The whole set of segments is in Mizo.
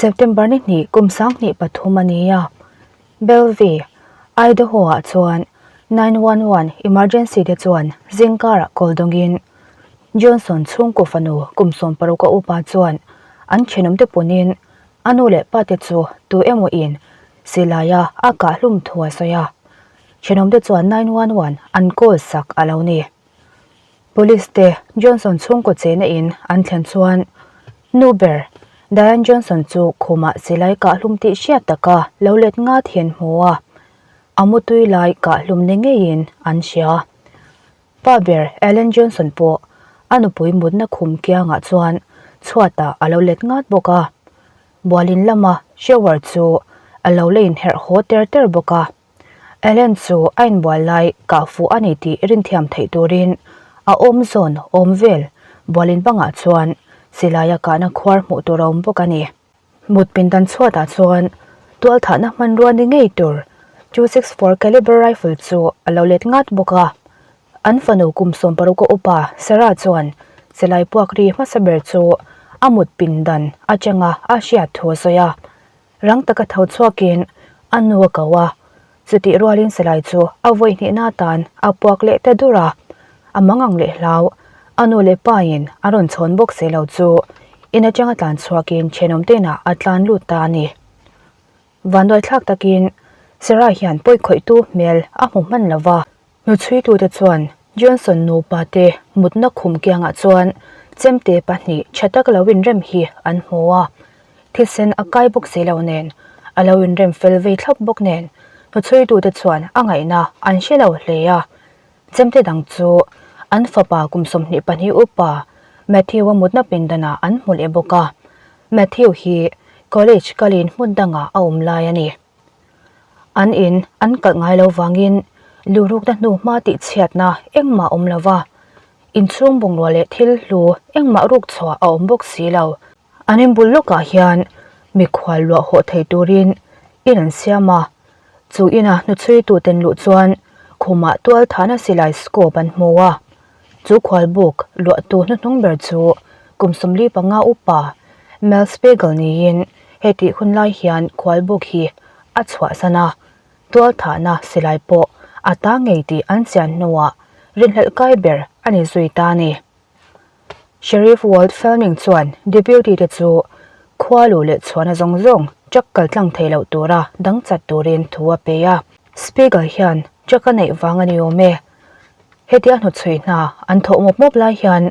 September ni hnih kum 2003 a ni a, Bellevue, Idaho-ah chuan 911 emergency te chuan zingkarah call dawngin Johnson chhungkaw fanu kum 16 a upa chuan an thenawmte punin a nu leh pate chu tu emaw in silaia a kah hlum thu a sawi a. Thenawmte chuan 911 an call sak a lo ni. Police te Johnson chhungkaw chehna in an thlen chuan nu ber Diane Johnson chu khumah silai kah hlum tih hriat taka lo let ngat hian hmu a, a mutui lai kah hlum ni ngeiin an hria. Pa ber Allen Johnson pawh a nupui mutna khum kiangah chuan chhuatah a lo let ngat bawk a, bualin lama shower chu a lo la inherh haw ter ter bawk a. Ellen chu a inbual lai kah fuh a ni tih rinthiam theih turin a awm zawn awm vel bualin bangah chuan silaia kahna khuar hmuh tur a awm bawk a ni. Mut pindan chhuatah chuan tualthahna hmanrua ni ngei tur 264 caliber rifle chu a lo let ngat bawk a. An fanu kum 16 a upa Sarah chuan silai puak ri hmasa ber chu a mut pindan atanga a hriat thu a sawi a. Rang taka tho chhuakin a nu a ko a, chutih rualin silai chu a vawi hnihna atan a puak leh ta dur a, a mangang leh hlau. A nu leh pain a rawn chhawn bawk si lo chu in atanga tlan chhuakin thenawm tenah a tlan lut ta a ni. Vanduaithlak takin Sarah hian pawikhawihtu hmel a hmu hman lo va. Hnuchhuitute chuan Johnson nupa te mutna khum kiangah chuan chemte pahnih tha tak lo inrem hi an hmu a, thisen a kai bawk si lo nen, a lo inrem fel vei thlap bawk nen hnuchhuitute chuan a ngaihna an hre lo hle a. Chemte dang chu an fapa kum 22 upa Matthew-a mutna pindanah an hmu leh bawk a, Matthew hi college kalin hmun dangah a awm lai a ni. An in an kalh ngai lo vangin lurukna hnu hma tih chhiatna engmah awm lo va, inchhung bungrua leh thil hlu engmah ruk chhuah a awm bawk si lo. An inbul lawkah hian mikhual luah hawh thei turin in an siam a, chu ina hnuchhuituten luh chuan khumah tual thahna silai scope an hmu a, chu khualbuk luahtu hnuhnung ber chu kum 45 upa Mel Spiegel niin hetih hun lai hian khualbuk hi a chhuahsan a, tual thahna silai pawh a ta ngei tih an chian hnuah rinhlelh kai ber a ni zui ta a ni. Sheriff Walt Felming chuan deputy te chu khua luh leh chhuahna zawng zawng truck kal tlang thei loh tura dang chat turin thu a pe a. Spiegel hian truck a neih vang a ni awm e. Hetia hnuchhui hna an thawh mawp mawp lai hian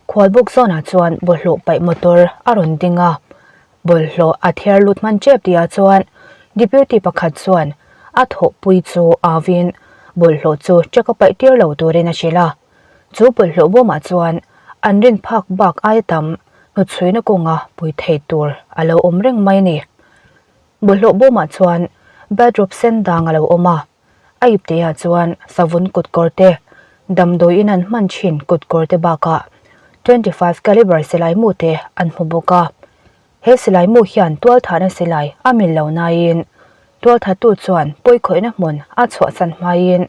khualbuk zawnah chuan bawlhhlawh paih motor a rawn ding a, bawlhhlawh a thiar lut hman tep tihah chuan deputy pakhat chuan a thawhpui chu auin bawlhhlawh chu truck a paih tir lo turin a hrilh a. Chu bawlhhlawh bawmah chuan an rin phak bak aia tam hnuchhuina kawnga pui thei tur a lo awm reng mai a ni. Bawlhhlawh bawmah chuan bathrobe sen dang a lo awm a, a ipteah chuan savun kutkawr te, damdawiin an hman thin kutkawr te bakah 25 calibre silai mu te an hmu bawk a. He silai mu hian tualthahna silai a mil lo nain tualthattu chuan pawikhawihna hmun a chhuahsan hmain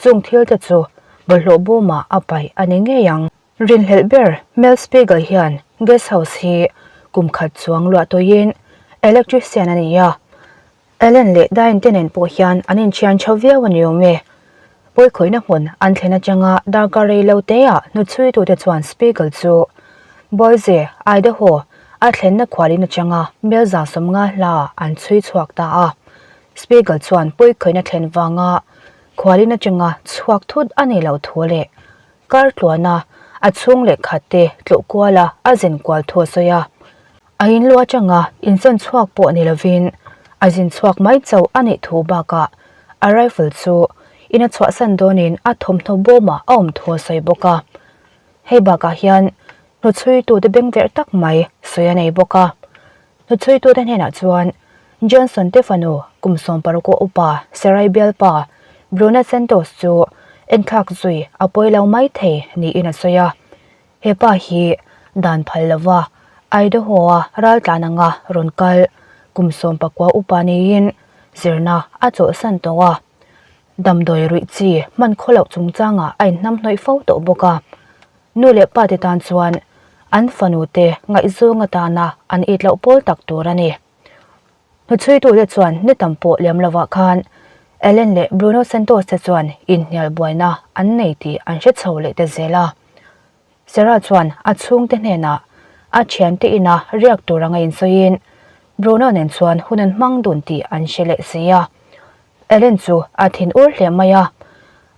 chung thil te chu bawlhhlawh bawmah a paih a ni ngei ang. Rinhlelh ber Mel Spiegel hian guest house hi kum khat chuang luah tawhin electrician a ni a, Ellen leh Diane te nen pawh hian an inṭhian ṭha viau a ni awm e. Pawikhawihna hmun an thlen aṭanga darkar rei lo teah hnuchhuitute chuan Spiegel chu Boise, Idaho a thlenna khualin aṭanga mel 150 hla an chhui chhuak ta a. Spiegel chuan pawikhawihna thlen vanga khualin aṭanga chhuak thut a nih loh thu leh kar tluana a chhung leh khat te tlawh kuala a zin kual thu a sawi a. A in lu atanga insawn chhuak pawh ni lovin a zin chhuak mai chauh a nih thu bakah a rifle chu in a chhuahsan dawnin a thawmhnaw bawmah a awm thu a sawi bawk a. Hei bakah hian hnuchhuitute bengverh tak mai sawi a nei bawk a. Hnuchhuitute hnenah chuan Johnson te fanu kum 16 a upa Sarai bialpa Bruna Santos chu enthlak zui a pawi lo mai thei niin a sawi a. He pa hi dan phal lova Idaho-a raltlan anga rawn kal kum 19 upa niin zirna a chawlhsan tawh a. Damdawi ruih chi hman khaw loh chungchangah a inhnamhnawih fo tawh bawk a. Nu leh pa te tan chuan an fanu te ngaihzawng atana an it loh pawl tak tur a ni. Hnuchhuitute chuan ni tam pawh liam lovah khan Ellen leh Bruno Santos te chuan inhnial buaina an nei tih an hre chho leh ta zel a. Sarah chuan a chhungte hnenah a thiante ina riak tur anga insawiin Bruno nen chuan hun an hmang dun tih an hre leh si a. Ellen chu a thin ur hle mai a,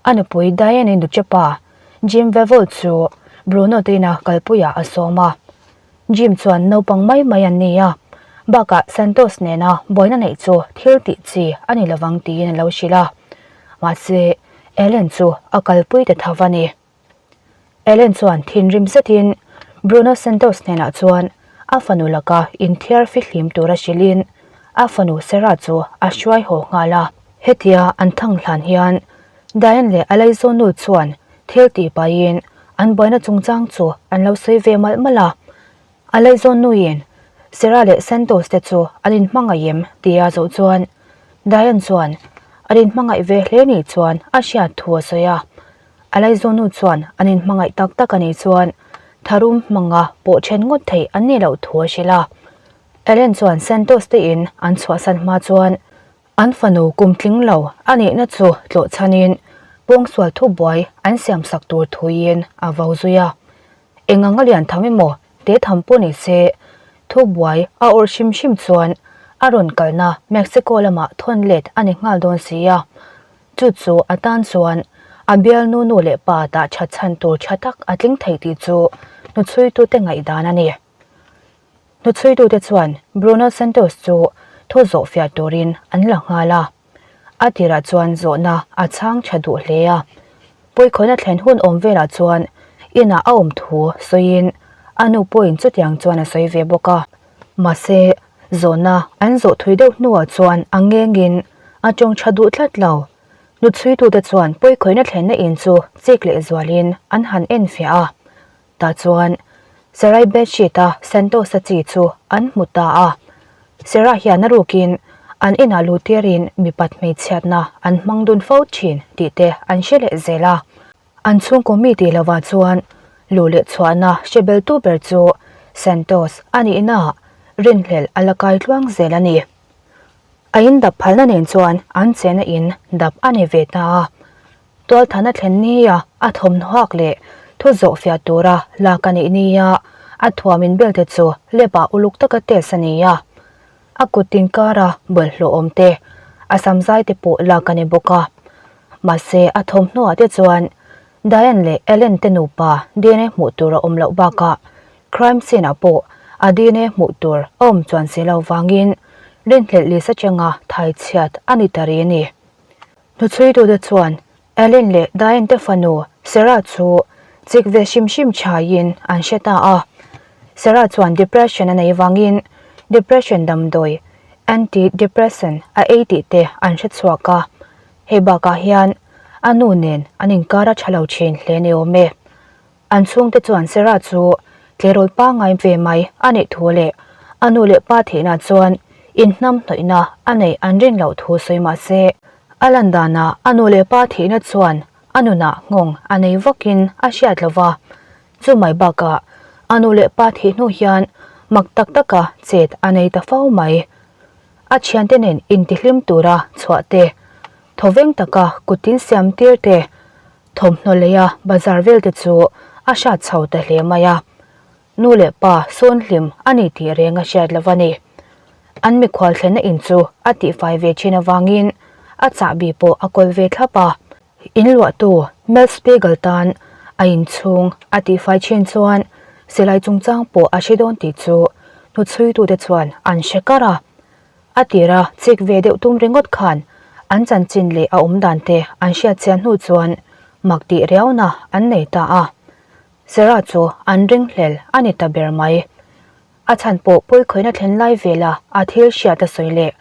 a nupui Diane-i nuchepa Jim Vevol chu Bruno te ina kalpuiah a sawm a. Jim chuan naupang mai mai an ni a, bakah Santos nena buaina neih chu thil tih chi a ni lovang tiin a lo hrilh a. Mahse, Ellen chu a kalpui ta tho a ni. Ellen chuan thinrim zetin Bruno Santos hnenah chuan a fanu laka inthiar fihlim tura hrilhin a fanu Sarah chu a hruai haw nghal a. Hetia an thang hlan hian Diane leh a laizawnnu chuan thil tih pahin an buaina chungchang chu an lo sawi ve malh malh a. A laizawnnuin Sarah leh Santos te chu an inhmangaih em tia a zawh chuan Diane chuan an inhmangaih ve hle ni chuan a hriat thu a sawi a. A laizawnu chuan an inhmangaih tak tak a nih chuan tharum hmanga pawh then ngawt theih an nih loh thu a hrilh a. Ellen chuan Santos te in an chhuahsan hma chuan an fanu kum tling lo a nihna chu tlawh chhanin pawngsual thubuai an siamsak tur thuiin a vo zui a. Eng anga lian tham emaw te tham pawh ni se thubuai a awrh hrim hrim chuan a rawn kalna Mexico lamah thawn let a ni nghal dawn si a. Chu chu a tan chuan a bialnu nu leh pa dah that chhan tur tha tak a tling thei tih chu hnuchhuitute ngaihdan a ni. Hnuchhuitute chuan Bruno Santos chu thu zawh fiah turin an la nghal a. A tirah chuan zawhna a chhang tha duh hle a. Pawikhawina thlen hun awm velah chuan inah a awm thu sawiin a nu pawhin chutiang chuan a sawi ve bawk a. Mahse, zawhna an zawh thui deuh hnuah chuan a ngengin a tawng tha duh tlat lo. Hnuchhuitute chuan pawikhawihna thlenna in chu chik leh zualin an han enfiah a. Tah chuan Sarai bedsheet-a Santosa chi chu an hmu ta a. Sarah hian a rukin an inah luhtirin mipat hmeichhiatna an hmang dun fo thin tih te an hre leh zel a. An chhungkaw mi tih lovah chuan luh leh chhuahna hre beltu ber chu Santos a nihnaah rinhlelh a la kai tluang zel a ni. A in dap phalna nen chuan an chena in dap a ni ve ta a. Tualthana thlen nia a thawmhnaw hak leh thu zawh fiah tura lak a nih nia a thuam inbel te chu lep ah uluk taka test a ni a. A kut tin kara bawlhhlawh awm te, a sam zai te pawh lak a ni bawk a. Mahse a thawmhnaw ah te chuan Diane leh Ellen te nupa DNA hmuh tur a awm loh bakah crime scene ah pawh a DNA hmuh tur a awm chuan si lo vangin rinhlelh list atanga thai chhiat a ni ta rih a ni. Hnuchhuitute chuan Ellen leh Diane te fanu Sarah chu chik ve hrim hrim chhaiin an hre ta a. Sarah chuan depression a nei vangin depression damdawi, anti-depressant, a ei tih te an hre chhuak a. Hei bakah hian a nu nen an inkar a tha lo thin hle ni awm e. An chhungte chuan Sarah chu tleirawl pangngai ve mai a nih thu leh a nu leh pa thihna chuan inhnamhnawihna a neih an rin loh thu sawi mah se, a lan danah a nu leh pa thihna chuan a nunah nghawng a nei vakin a hriat lo va. Chu mai bakah a nu leh pa thih hnu hian mak tak taka chet a nei ta fo mai. A thiante nen intihlim tura chhuah te, thawveng taka kut insiam tir te, Thawmhnaw leia bazar vel te chu a hrat chho ta hle mai a, nu leh pa sawn hlim a ni tih reng a hriat lo a ni. An mikhual thlenna in chu a tihfai ve thin avangin a chahbi pawh a kawl ve thlap a. In luahtu Mel Spiegel tan a inchhung a tihfai thin chuan silai chungchang pawh a hre dawn tih chu hnuchhuitute chuan an hre kar a. A tira chik ve deuh tum ringawt khan an chanchin leh a awm dan te an hriat chian hnu chuan mak tih riauna an nei ta a. Sarah chu an ringhlel a ni ta ber mai. A chhan pawh pawikhawihna thlen lai vela a thil hriat a sawi leh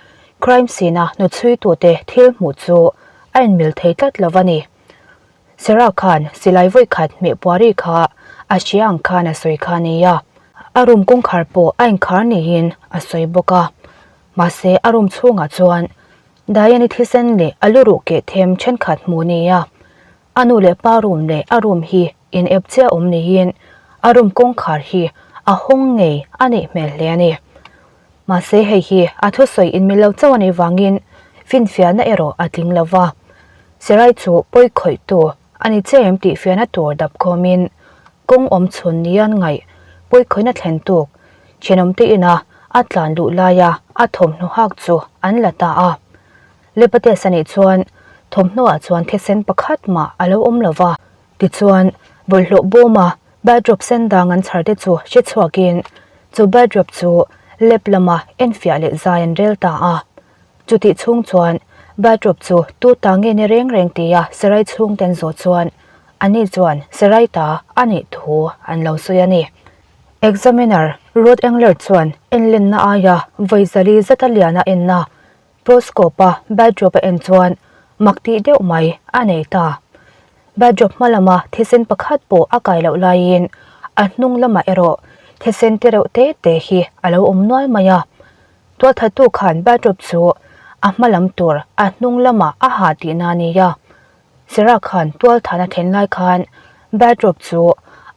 crime scene-a hnuchhuitute thil hmuh chu a inmil thei tlat lo a ni. Sarah khan silai vawikhat hmeh puari kha a hria ang khan a sawi kha a ni a, a room kawngkhar pawh a inkhar niin a sawi bawk a. Mahse a room chhungah chuan Diane-i thisen leh a lu ruh keh them thenkhat hmuh a ni a, a nu leh pa room leh a room hi in ep chiah awm niin a room kawngkhar hi a hawng ngei a nih hmel hle a ni. Mahse hei hi a thusawi inmil lo chauh a nih vangin finfiahna erawh a tling lo va. Sarai chu pawi khawihtu a ni che em tih fiahna tur dap khawmin kawng awm chhun ni an ngaih pawi khawihna thlen tuk thenawmte ina a tlan luh laia a thawmhnaw hak chu an la ta a. Lepates a nih chuan thawmhnaw ah chuan thisen pakhat mah a lo awm lo va. Tichuan, bawlhhlawh bawma bathrobe sen dang an chhar te chu hre chhuakin chu bathrobe chu lab lama enfiah leh zai an rel ta a. Chutih chhung chuan bathrobe chu tu ta nge ni reng reng tia Sarai chhungte an zawh chuan ani chuan Sarai ta a nih thu an lo sawi a ni. Examiner Rod Engler chuan enlenna aia vawi zali zata liana enna Proscope-a bathrobe a en chuan mak tih deuh mai a nei ta. Bathrobe hma lama thisen pakhat pawh a kai loh laiin a hnung lamah erawh thisen te reuh te te hi a lo awm nual mai a. Tualthattu khan bathrobe chu a hma lam tur a hnung lamah a ha tihna a ni a. Sarah khan tualthahna thlen lai khan bathrobe chu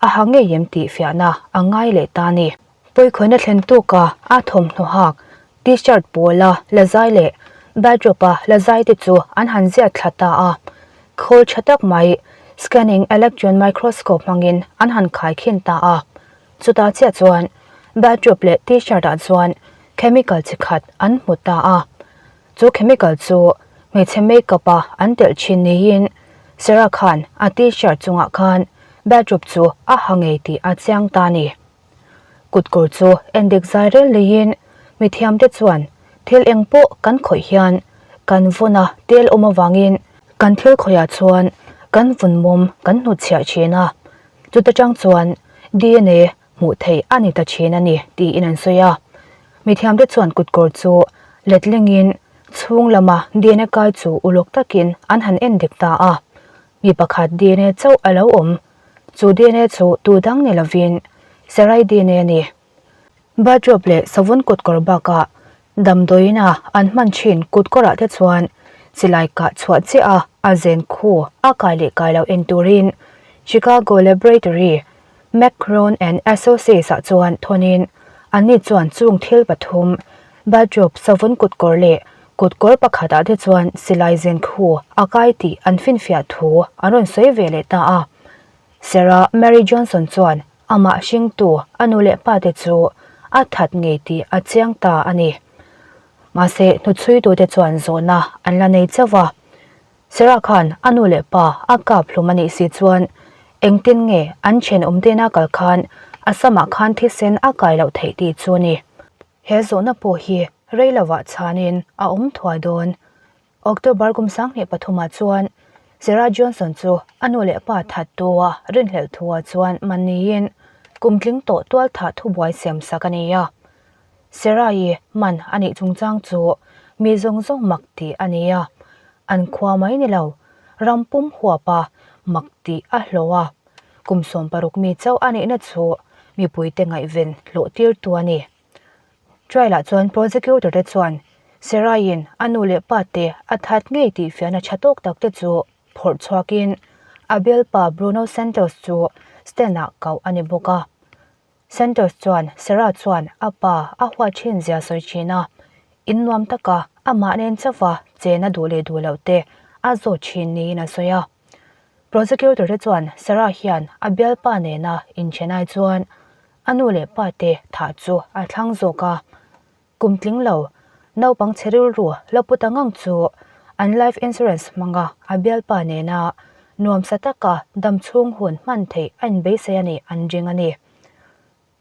a ha ngei em tih fiahna a ngai leh ta a ni. Pawikhawina thlen tuka a thawmhnaw hak T-shirt pawla la zai leh bathrobe-a la zai te chu an han ziat thla ta a. Khawl tha tak mai scanning electron microscope hmangin an han khai khin ta a. Chutah chiah chuan bathrobe leh T-shirt ah chuan chemical chi khat an hmu ta a. Chu chemical chu hmeichhe makeup a an telh thin niin Sarah khan a T-shirt chungah khan bathrobe chu a ha ngei tih a chiang ta a ni. Kutkawr chu endik zai rel leiin mithiamte chuan thil eng pawh kan khawih hian kan vawn a tel awm avangin kan thil khawihah chuan kan vun mawm kan hnutchhiah thin a, chuta tang chuan dna hmuh theih a ni ta thin a ni tiin an sawi a. Mithiamte chuan kutkawr chu letlingin chhung lama dna kai chu ulawk takin an han endik ta a, mi pakhat dna chauh a lo awm. Chu dna chu tu dang ni lovin Sarai dna a ni. Bathrobe leh savun kutkawr bakah damdawiin a an hman thin kutkawrah te chuan silai kah chhuah chiah a a zen khu a kai leh kai lo en turin Chicago Laboratory McCrone and Associates ah chuan thawnin anni chuan chung thil pathum bathrobe, savun kutkawr leh Kutkawr pakhatah te chuan silai zen khu a kai tih an finfiah thu an rawn sawi ve leh ta a. Sarah Mary Johnson chuan amah hringtu a nu leh pa te chu a that ngei tih a chiang ta a ni. Mahse hnuchhuitute chuan zawhna an la nei chauh a. Sarah khan a nu leh pa a kap hlum a nih si chuan engtin nge an thenawm tena kal khan a samah khan thisen a kai loh theih tih chu a ni. He zawhna pawh hi rei lovah chhanin a awm thuai dawn. October kum 2003 ah chuan Sarah Johnson chu a nu leh pa thattua rinhlelh thuah chuan man niin kum tling tawh tualthah thubuai siam sak a ni a. Sarah-i man a nih chungchang chu mi zawng zawng mak tih a ni a, an khua mai ni lo, ram pum huapa mak tih a hlawh a. Kum 16 mi chauh a nihna chu mipuite ngaihven hlawh tirtu a ni. Trial-ah chuan prosecutor te chuan Sarah-in a nu leh pa te a that ngei tih fiahna tha tawk tak te chu phawrh chhuakin a bialpa Bruno Santos chu stand-ah koh a ni bawk a. Santos chuan Sarah chuan a pa a huat thin zia sawi thin a, in nuam taka amah nen chauha chen a duh leh duh loh te a zawt thin niin a sawi a. Prosecutor te chuan Sarah hian a bialpa nena inthen ai chuan a nu leh pa te thah chu a thlang zawk a. Kum tling lo, naupang chhe rilru la pu ta ngang chu an life insurance hmanga a bialpa nena nuamsa taka dam chhung hun hman theih a inbeisei a nih an ring a ni.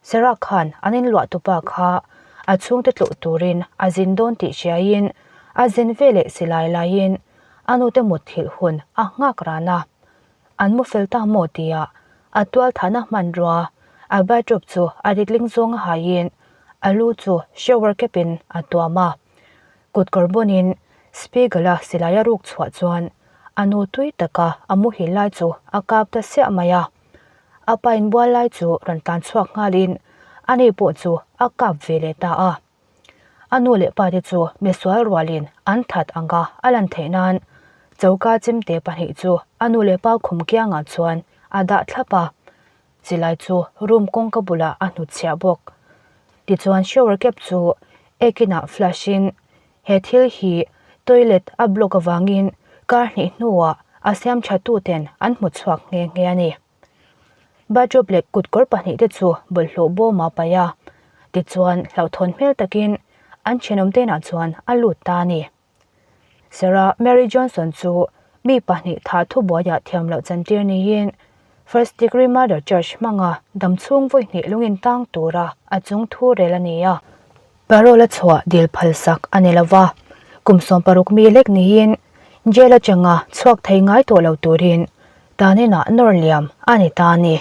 Sarah khan an inluah tupa kha a chhungte tlawh turin a zin dawn tih hriaiin a zin veleh silai laiin a nute mutthilh hun a nghak ran a. An mu fel ta maw tia a tualthahna hmanrua a bathrobe chu a ritling zawnga haiin a lu chu shower cap in a tuam a. Kutkawr bawnin Spiegel-a silai a ruk chhuah chuan a nu tui taka a muhil lai chu a kap ta siah mai a. A pa inbual lai chu rawn tlan chhuak nghalin ani pawh chu a kap ve leh ta a. A nu leh pa te chu misual rualin an that anga a lan theih nan choka chemte pahnih chu a nu leh pa khum kiangah chuan a dah thlap a, chilai chu room kawngka bulah a hnutchhiah bawk. Tichuan shower cap chu. Ekinah flush in he thil hi toilet a block avangin kar hnih hnuah a siam tha tuten an hmu chhuak nghe nghe a ni. Bathrobe leh kutkawr pahnihte chu bawlhhlawh bawm a paih a, tichuan hlauhthawn hmel takin an thenawm tenah chuan a lut ta a ni. Sarah Mary Johnson chu mi pahnih thah thubuaiah thiam loh chantir niin First Degree Murder Charge hmanga damchhung vawi hnih lungin tang tura a chung thu rel a ni a. Parole a chhuah dil phalsak a ni lova, kum 60 mi lek niin jail atanga chhuak thei ngai tawh lo turin taninah nawr liam a ni ta a ni.